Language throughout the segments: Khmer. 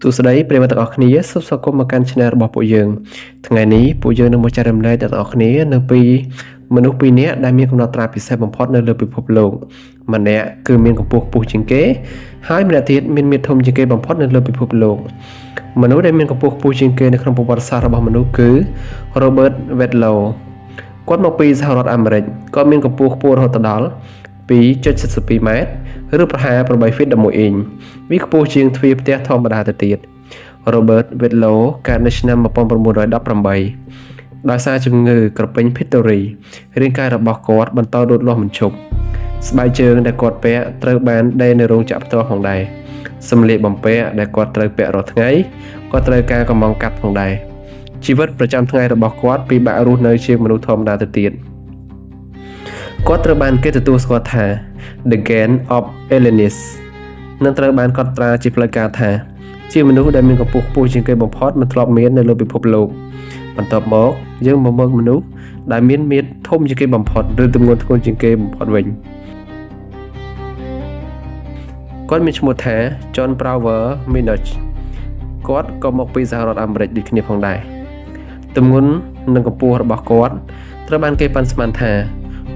សួស្តីប្រិយមិត្តទាំងអស់គ្នាសូមស្វាគមន៍មកកាន់ Channel របស់ពួកយើងថ្ងៃនេះពួកយើងនឹងមកចែករំលែកដល់អ្នកទាំងអស់គ្នានៅពីមនុស្សពីរនាក់ដែលមានកំណត់ត្រាពិសេសបំផុតនៅលើពិភពលោកម្នាក់គឺមានកម្ពស់ខ្ពស់ជាងគេហើយម្នាក់ទៀតមានមាឌធំជាងគេបំផុតនៅលើពិភពលោកមនុស្សដែលមានកម្ពស់ខ្ពស់ជាងគេនៅក្នុងប្រវត្តិសាស្ត្ររបស់មនុស្សគឺ Robert Wadlow គាត់មកពីសហរដ្ឋអាមេរិកគាត់មានកម្ពស់ខ្ពស់រហូតដល់2.72ម៉ែត្រឬប្រហែល8ហ្វីត11អ៊ីញវាខ្ពស់ជាងទ្វារផ្ទះធម្មតាទៅទៀត Robert Wadlow កើតនៅឆ្នាំ1918ដោយសារជំងឺក្រពេញភីតូរីរាងកាយរបស់គាត់បន្តលូតលាស់មិនឈប់ស្បែកជើងដែលគាត់ពាក់ត្រូវបានដេរនៅរោងចក្រផ្ទាល់ផងដែរសម្លៀកបំពាក់ដែលគាត់ត្រូវពាក់រាល់ថ្ងៃក៏ត្រូវការកំងកាត់ផងដែរជីវិតប្រចាំថ្ងៃរបស់គាត់ពិបាករស់នៅជាមនុស្សធម្មតាទៅទៀតគាត់ត្រូវបានគេទទួលស្គាល់ថា The Giant of Illinois និងត្រូវបានកត់ត្រាជាផ្លូវការថា ជាមនុស្សដែលមានកម្ពស់ខ្ពស់ជាងគេបំផុតមិនធ្លាប់មាននៅលើពិភពលោកបន្ទាប់មកយើងមកមើលមនុស្សដែលមានមាឌធំជាងគេបំផុតឬទម្ងន់ធ្ងន់ជាងគេបំផុតវិញគាត់មានឈ្មោះថា Jon Brower Minnoch គាត់ក៏មកពីសហរដ្ឋអាមេរិកដូចគ្នាផងដែរទម្ងន់និងកម្ពស់របស់គាត់ត្រូវបានគេប៉ាន់ស្មានថា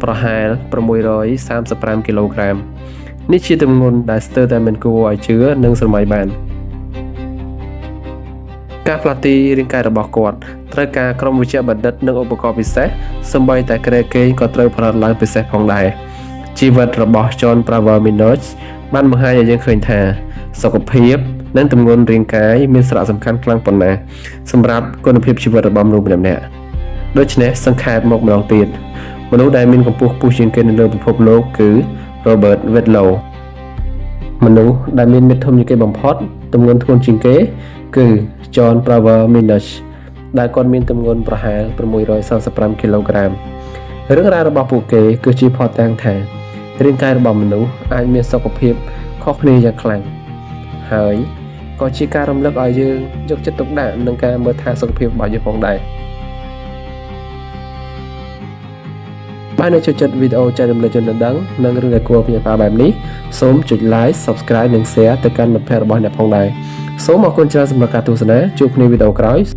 ប្រហែល635គីឡូក្រាមនេះជាទម្ងន់ដែលស្ទើរតែមិនគួរឲ្យជឿនិងស្រមៃបានការផ្លាស់ទីរាងកាយរបស់គាត់ត្រូវការក្រុមវេជ្ជបណ្ឌិតនិងឧបករណ៍ពិសេសសូម្បីតែគ្រែគេងក៏ត្រូវផលិតឡើងពិសេសផងដែរជីវិតរបស់ Jon Brower Minnoch បានបង្ហាញឲ្យយើងឃើញថាសុខភាពនិងទម្ងន់រាងកាយមានសារៈសំខាន់ខ្លាំងប៉ុណ្ណាសម្រាប់គុណភាពជីវិតរបស់មនុស្សម្នាក់ៗដូច្នេះសង្ខេបមកម្ដងទៀតមនុស្សដែលមានកម្ពស់ខ្ពស់ជាងគេនៅលើពិភពលោកគឺ Robert Wadlow មនុស្សដែលមានមាឌធំជាងគេបំផុតទម្ងន់ធ្ងន់ជាងគេគឺ Jon Brower Minnoch ដែលគាត់មានទម្ងន់ប្រហែល635គីឡូក្រាមរឿងរ៉ាវរបស់ពួកគេគឺជាភស្តុតាងថារាងកាយរបស់មនុស្សអាចមានសុខភាពខុសគ្នាយ៉ាងខ្លាំងហើយក៏ជាការរំលឹកឲ្យយើងយកចិត្តទុកដាក់នឹងការមើលថែសុខភាពរបស់យើងផងដែរបើអ្នកចូលចិត្តវីដេអូចែករំលែកចំណេះដឹងនិងរឿងដែលគួរឲ្យភ្ញាក់ផ្អើលបែបនេះសូមចុច Like Subscribe និង Share ទៅកាន់មិត្តភ័ក្តិរបស់អ្នកផងដែរសូមអរគុណច្រើនសម្រាប់ការទស្សនាជួបគ្នាវីដេអូក្រោយ។